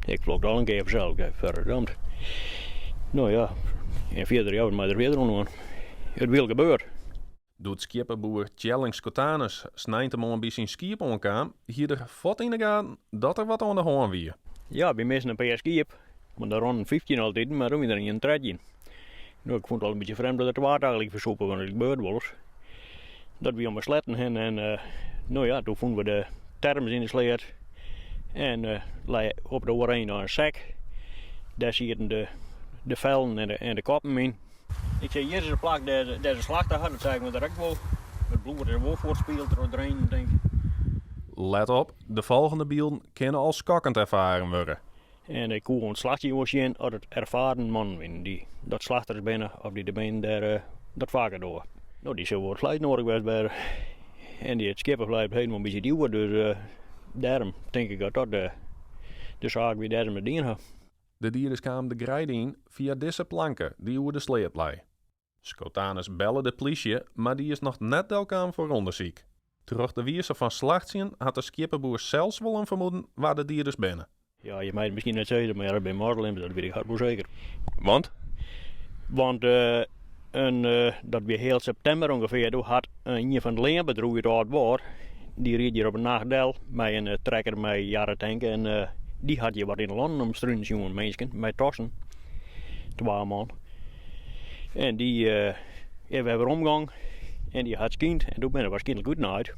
Ik flokte al in kear fansels, ik verdamd. No ja, en fierder, ja, wat mei der fierder oan dwaan? It wie al gebeurd. Doe't skieppeboer Tjelling Schotanus sneintemoarn by syn skiep oankaam, hie er fuort yn 'e gaten dat der wat oan de hân wie. Ja, wy misten in pear skiep, want der rûnen 15 altiten, mar doe wie der ien 13. No, ik fûn it al in bytsje frjemd dat der twa tagelyk fersûpe, want it gebeurt wolris. Dat wie om 'e sletten hinne en no ja, doe fûnen we de terms yn de sleat en lei op de oare ein noch in sek. Dêr sieten de fellen en de koppen yn. Ik sei, hjir is it plak dêr't se slachte ha, dat sei ik mar direkt wol. It bloed is wol fuortspield troch it rinnen, tink ik. Let op, de folgjende bylden kinne al skokkend erfaren wurde. En ik koe oan it slachtsjen wol sjen oft it erfaren mannen wienen dy't dat slachters binne of dy't de benen dêr dat faker dogge. No, dy sil wol it fleis noadich west hawwe. En dy it skieppefleis op heden wol in bytsje djoer, dus dêrom tink ik dat dat de saak wie dêr't se it dien ha. De dieders kamen de greide yn fia dizze planke dy't oer de sleat lei. Schotanus belle de plysje, mar dy is noch net delkaam foar ûndersyk. Troch de wize fan slachtsjen hat de skieppeboer sels wol in fermoeden wa't de dieders binne. Ja, je meie it miskien net sizze, mar ja, dat binne moslims, dat wit ik hast wol seker. Want? Want dat wie heal septimber ûngefear, doe hat ien fan it leanbedriuw út Aldwâld, dy ried hjir op 'e nacht del mei in trekker mei jarretank en dy hat hjir wat yn de lannen omstrunen sjoen, minsken mei tassen, twa man. En dy is wer weromgong en dy hat skynd en doe binne se waarskynlik útnaaid.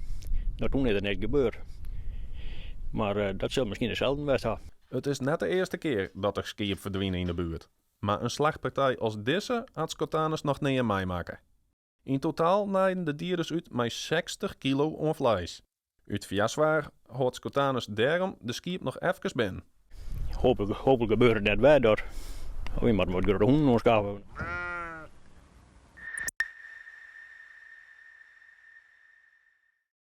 No toen is der niks gebeurd. Mar dat sil miskien deselden west ha. It is net de earste kear dat der skiep ferdwine yn de buert. Mar in slachtpartij as dizze hat Schotanus noch nea meimakke. Yn totaal naaiden de dieders út mei 60 kilo oan fleis. Ut foarsoarch hâldt Schotanus dêrom de skiep noch efkes binnen. Hooplik, hooplik gebeurt it net wer dat. Wy moatte wat grutte hûnen oanskaffe.